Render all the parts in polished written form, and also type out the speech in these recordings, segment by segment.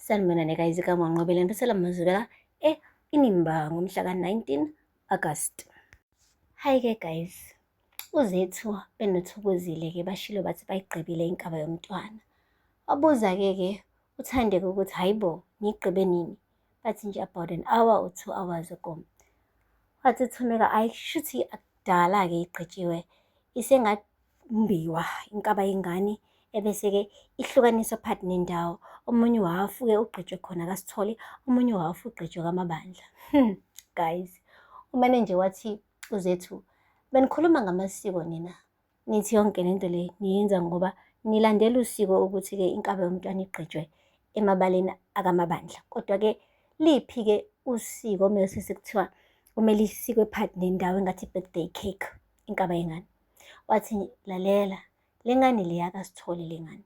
Sanibonani guys, igama uNqobile Ngisela Mazibela e-Inimba ngomhla ka-19 August. Hi-ke guys, uZethu benoThokozile-ke bashilo bathi bayigqibile inkaba yomntwana. Wabuza-ke ke uThandeka ukuthi hayi bo, niyigqibe nini? Bathi nje about an hour or 2 hours ago. Wathi Thumeka, ayi shuthi akudala-ke igqitshiwe, isengambiwa inkaba yengane ebese-ke ihlukaniswa phakathi nendawo. Omunye uhhafu-ke ugqitshwe khona kaSithole, omunye uhhafu ugqitshwe kaMabandla. Guys, umane nje wathi uZethu, benikhuluma ngamasiko nina, nithi yonke lento le niyenza ngoba nilandela usiko ukuthi-ke inkaba yomntwana igqitshwe emabaleni akaMabandla. Kodwa-ke liphi-ke usiko mese sekuthiwa kumele isikwe phakathi nendawo engathi i-birthday cake inkaba yengane? Wathi lalela, le ngane le akaSithole le ngane.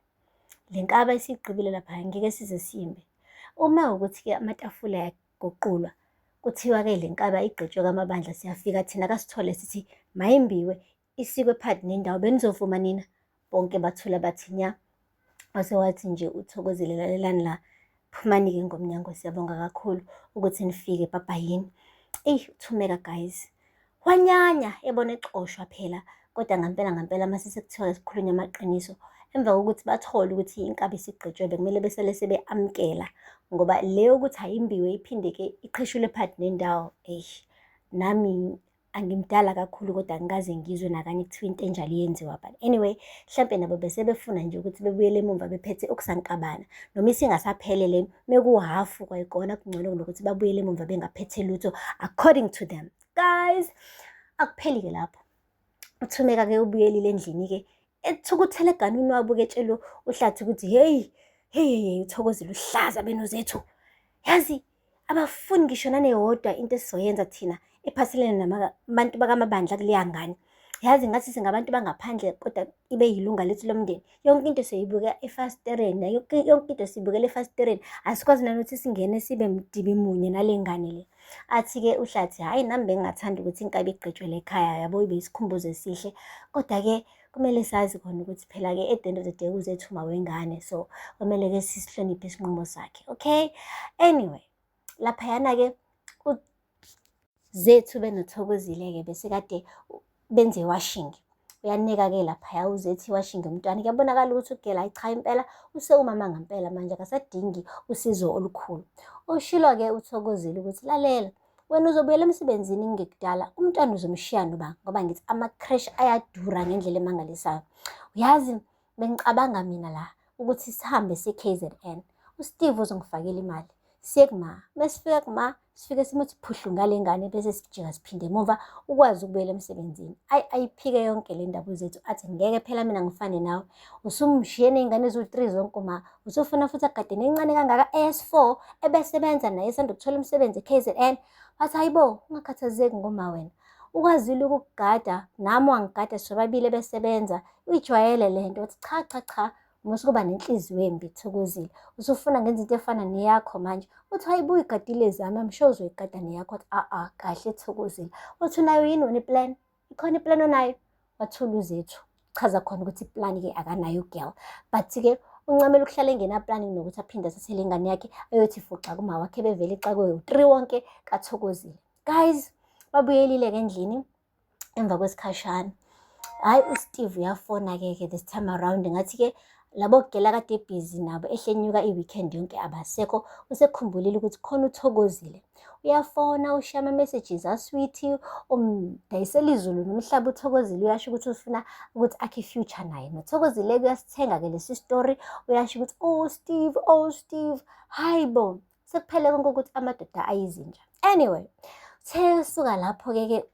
Le nkaba esiyigqibile lapha ngeke size siyimbe. Uma ukuthi-ke amatafula ayaguqulwa, kuthiwa-ke le nkaba igqitshwe kaMabandla, siyafika thina kaSithole sithi mayimbiwe isikwe phakathi nendawo, benizovuma nina? Bonke bathula bathi nya. Wase wathi nje uThokozile, lalelani la, phumani-ke ngomnyango, siyabonga kakhulu ukuthi nifike bhabhayini. Eyi, uThumeka guys, wanyanya ebona exoshwa phela, kodwa ngampela ngampela mase sekuthiwa sikhulunywa amaqiniso, emva kokuthi bathole ukuthi inkaba isigqitshwe bekumele besele sebe-amukela ngoba le yokuthi ayimbiwe iphinde-ke iqheshulwe phakathi nendawo, eyi nami angimdala kakhulu kodwa angikaze ngizwe nakanye kuthiwa into enjalo iyenziwa. But anyway, mhlampe nabo bese befuna nje ukuthi bebuyele emumva bephethe okusankabana noma isingasaphelele mekuhhafu kwayikona kungcono kunokuthi babuyele emumva bengaphethe lutho according to them. Guys, akupheli-ke lapho. UThumeka-ke ubuyelile endlini-ke ethukuthele eganwini wabuka etshela uHlathi ukuthi hey, hey, hey, uThokozile uhlaza benoZethu. Yazi abafuni ngisho naneyodwa into esizoyenza thina ephathelene nabantu bakaMabandla kuleya ngane. Yazi ngathi singabantu bangaphandle kodwa ibe yilunga lethu lomndeni. Yonke into siyibuka efasitereni, yonke into siyibukela efasitereni. Asikwazi nanokuthi singene sibe mdibi munye nale ngane le. Athi-ke uHlathi, hhayi nami bengingathanda ukuthi inkabi igqitshwe le ekhaya yabo ibe isikhumbuzo esihle. Kodwa-ke kumele sazi khona ukuthi phela-ke at the end of the day uZethu uma wengane, so kumele-ke sisihloniphe isinqumo sakhe, okay? Anyway, laphayana-ke uZethu benoThokozile-ke besekade benze i-washing. Uyaneka-ke laphaya uZethu i-washing yomntwana. Kuyabonakala ukuthi ugela, hayi cha impela usewumama ngampela manje akasadingi usizo olukhulu. Ushilo-ke uThokozile ukuthi lalela, wena uzobuyela emsebenzini kungekudala, umntwana uzomshiya noba ngoba ngithi ama-creche ayadura ngendlela emangalisayo. Uyazi bengicabanga mina la ukuthi sihambe siye KZN. USteve uzongifakela imali. Siye kuma, mesifika kuma sifike simuthi phuhlu ngale ngane bese sijika siphinde emuva ukwazi ukubuyela emsebenzini. Ayi ayiphike yonke le ndaba uZethu athi ngeke phela mina ngifane nawe. Usumshiye ney'ngane eziwu-3 zonke uma usufuna futhi agade nencane kangaka S4 ebesebenza naye esanda ukuthola umsebenzi e-KZN. Wathi hayibo ungakhathazeki ngoma wena. Ukwazile ukukugada nami wangigada sobabili ebesebenza uyijwayele le nto. Wathi cha cha cha, musa ukuba nenhliziyo embi Thokozile. Usufuna ngenza into efana neyakho manje. Uthi hayibo uyigadile zami, I'm sure uzoyigada neyakho. Wathi a-a kahle Thokozile. Uthi unayo yini wena i-plan? Ikhona i-plan onayo? Wathula uZethu. Chaza khona ukuthi i-plan-ke akanayo girl. But-ke uncamela ukuhlala engena-plan kunokuthi aphinde athathe le ngane yakhe ayothi fuxa kuma wakhe bevele ixakwe u-3 wonke kaThokozile. Guys, babuyelile-ke endlini emva kwesikhashana. Hhayi uSteve uyafona-ke ke this time around ngathi-ke labo gela kade busy nabo ehle enyuka i-weekend yonke abasekho, usekhumbulile ukuthi khona uThokozile. Uyafona ushiya ama-messages a-sweet, umdayisela izulu nomhlaba uThokozile, uyasho ukuthi ufuna ukuthi akhe i-future naye. NoThokozile-ke uyasithenga-ke lesi story, uyasho ukuthi oh Steve, oh Steve, hayi bo, sekuphele konke ukuthi amadoda ayizinja. Anyway, uthe suka lapho-ke ke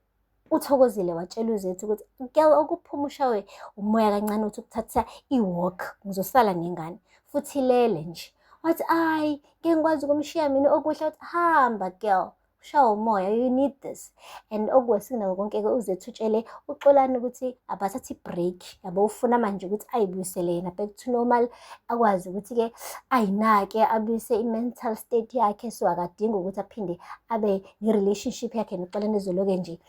uThokozile watshela uZethu ukuthi girl okuphuma ushawe umoya kancane uthi ukuthatha i-walk ngizosala nengane futhi ilele nje. Wathi ayi ngeke ngikwazi ukumshiya mina okuhle. Wathi hamba girl, ushawa umoya, you need this. And okuwesinako konke-ke uZethu utshele uXolani ukuthi abathathe i-break yabo, ufuna manje ukuthi ayibuyisele yena back to normal, akwazi ukuthi-ke ayinake abuyise i-mental state yakhe, so akadingi ukuthi aphinde abe ne-relationship yakhe noXolani ezoloke nje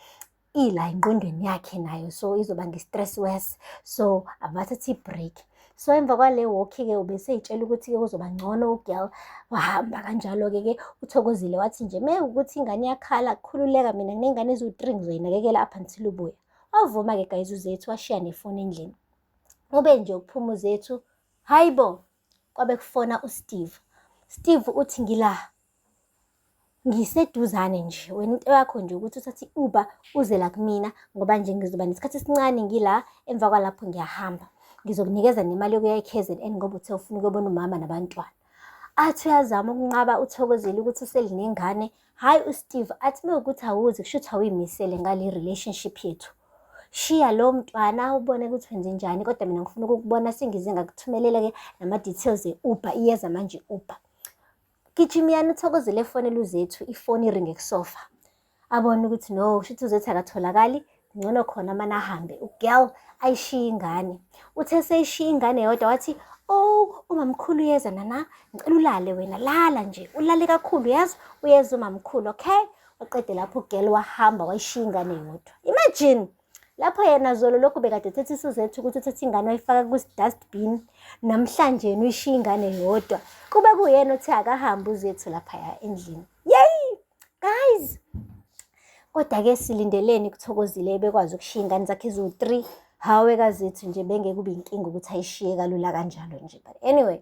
ila engqondweni yakhe nayo, so izoba nge-stress worse, so abathathe i-break. So emva kwale walk-ke ubesey'tshela ukuthi-ke kuzoba ngcono u-girl. Wahamba kanjalo-ke ke uThokozile wathi nje mewukuthi ingane iyakhala, khululeka, mina nginey'ngane eziwu-3, ngizoyinakekela up until ubuya. Wavuma-ke guys uZethu, washiya nefoni endlini. Ube nje ukuphuma uZethu, hayi bo, kwabe kufona uSteve. Steve uthi, "Ngila, ngiseduzane nje, wena into yakho nje ukuthi uthathe i-Uber uze la kumina, ngoba nje ngizoba nesikhathi esincane ngila, emva kwalapho ngiyahamba. Ngizokunikeza nemali yokuya e-KZN ngoba uthe ufuna ukuyobona umama nabantwana." Athi uyazama ukunqaba uThokozile ukuthi uhleli nengane. Hhayi, uSteve athi, "Mewukuthi awuzi, kusho ukuthi awuyimisele ngale relationship yethu. Shiya lowo mntwana, ubone ukuthi wenzenjani, kodwa mina ngifuna ukukubona. Sengize ngakuthumelela-ke nama-details e-Uber, iyeza manje i-Uber." Gijimiyani uThokozile efonela uZethu, ifoni iringe kusofa. Abone ukuthi no, kusho ukuthi uZethu akatholakali, ngcono khona amane ahambe. U-girl ayishiye ingane. Uthe seyishiya ingane yodwa wathi, "Oh, umamkhulu uyeza nana, ngicela ulale wena, lala nje, ulale kakhulu, yazi, uyeza umamkhulu, okay?" Waqede lapho u-girl wahamba, wayishiya ingane yodwa. Imagine! Lapho yena zolo lokhu bekade ethethisa uZethu ukuthi uthathe ingane wayifaka kwi-dustbin. Namhlanje yena uyishiya ingane yodwa. Kube kuyena othe akahambe uZethu laphaya endlini. Yay! Guys! Kodwa-ke silindeleni kuThokozile bekwazi ukushiya ingane zakhe eziwu-3. Hawe kaZethu nje bengeke kube inkinga ukuthi ayishiye kalula kanjalo nje. But anyway,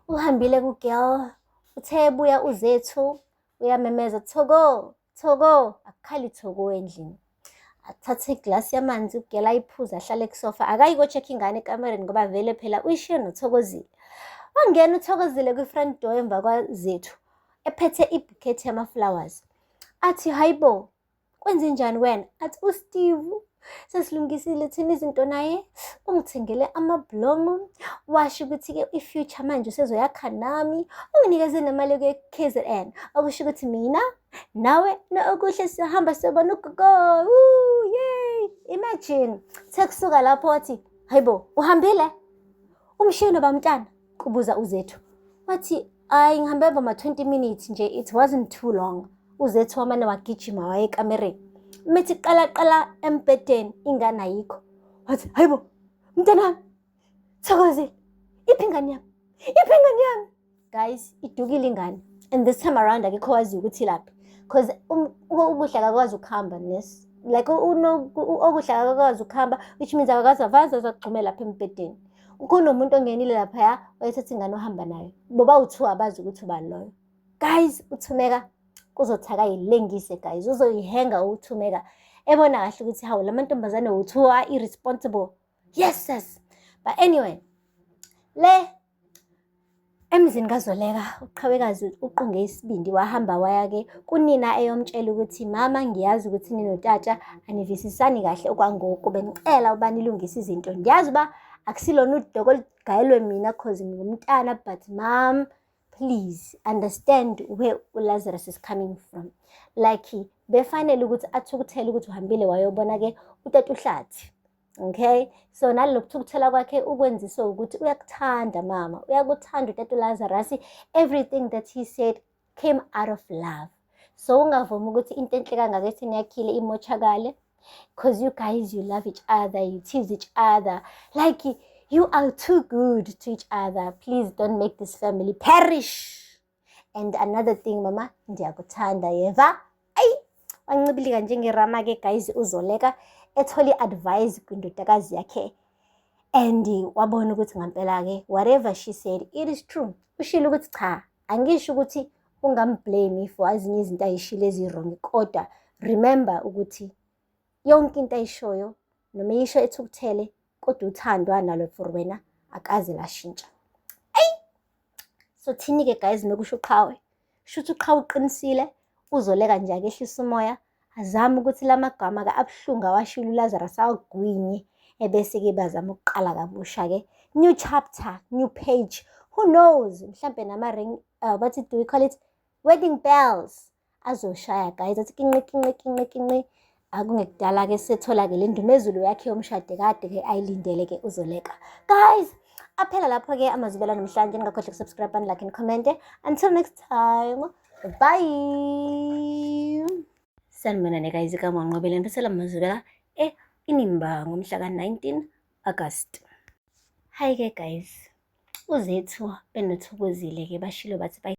uhambile ku-girl, uthe ebuya uZethu uyamemeza, "Thoko, Thoko," akukhali Thoko endlini. Athathe iglasi yamanzi u-girl, ayiphuze, ahlale kusofa. Akayi ko-check ingane ekamereni ngoba vele phela uyishiye noThokozile. Wangena uThokozile kwi-front door emva kwaZethu ephethe i-bouquet yama-flowers. Athi, "Hayibo, kwenzenjani wena?" Athi, "USteve sesilungisile thina izinto naye, ungithengele amabhlomu, washo ukuthi-ke i-future manje usezoyakha nami, unginikeze nemali yokuya e-KZN, okusho ukuthi mina nawe no-Okuhle siyahamba siyobona ugogo. Yay!" Imagine, sekusuka lapho wathi, "Hayibo, uhambile? Umshiye nobamntana?" kubuza uZethu. Wathi, "Hayi, ngihambe boma 20 minutes nje, it wasn't too long." UZethu wamane wagijima waya ekamereni. Mithi qala qala embhedeni, ingane ayikho. Wathi, "Hayibo, mntanami, Thokozile, iphi ingane yami? Iphi ingane yami?" Guys, idukile ingane. And this time around akekho waziyo ukuthi ilaphi. 'Cause uKuhle akakwazi ukuhamba nesi. Like Okuhle akakwazi ukuhamba, which means akakaze avaze azagxume lapha embhedeni. Kunomuntu ongenile laphaya, wayethatha ingane ohamba nayo. Bobawu-two, abazi ukuthi ubani loyo. Guys, uThumeka kuzothi akayilengise guys, uzoyihenga uThumeka. Ebona kahle ukuthi hawu, la mantombazane wu-two are irresponsible. Yes, sis. But anyway, le emzini kaZoleka uQhawekazi uqunge isibindi, wahamba waya-ke kunina eyomtshela ukuthi, "Mama, ngiyazi ukuthi ninotata anivisisani kahle okwangoku, bengicela uba nilungise izinto. Ngiyazi uba akusilona udoko olugayelwe mina 'cause ngingumntana, but mom, please understand where uLazarus is coming from." Like befanele ukuthi athukuthele ukuthi uhambile wayobona-ke utata uHlathi. Okay, so nalokuthukuthela kwakhe ukwenziswe ukuthi uyakuthanda mama, uyakuthanda utata uLazarus. Everything that he said came out of love. So ungavumi ukuthi into enhle kangaka eseniyakhile imoshakale, 'cause you guys, you love each other, you tease each other. Like, you are too good to each other. Please don't make this family perish. And another thing, mama, ndiyakuthanda, yeva? Ayi, wancibilika njengerama-ke guys uZoleka ethola i-advice kwindodakazi yakhe and wabona ukuthi ngampela-ke whatever she said, it is true. Ushilo ukuthi cha, angisho ukuthi ungam-blame for ezinye izinto ayishilo ezi-wrong, kodwa remember ukuthi yonke into ayishoyo, noma eyisho ethukuthele, kodwa uthando analo for wena akaze lashintsha. Ayi, so thini-ke guys mekusho uQhawe? Shuthi uQhawe uqinisile. UZoleka nje akehlisa umoya, azame ukuthi la magama-ke abuhlungu awashilo uLazarus awagwinye, ebese-ke bazama ukuqala kabusha-ke. New chapter, new page. Who knows, mhlampe nama-ring, what do we call it? Wedding bells azoshaya guys, athi kinqi kinqi kinqi kinqi. Akungekudala-ke sethola-ke le ndumezulu yakhe yomshado kade-ke ayilindele-ke uZoleka. Guys, aphela lapho-ke amazwibela namhlanje. Ningakhohlwa uku-subscribe and like and comment. Until next time, bye. Sanibonani guys, igama uNqobile, ngiphathela amazwibela e-Inimba ngomhla ka-19 August. Hhayi-ke guys, uZethu benoThokozile-ke bashilo bathi.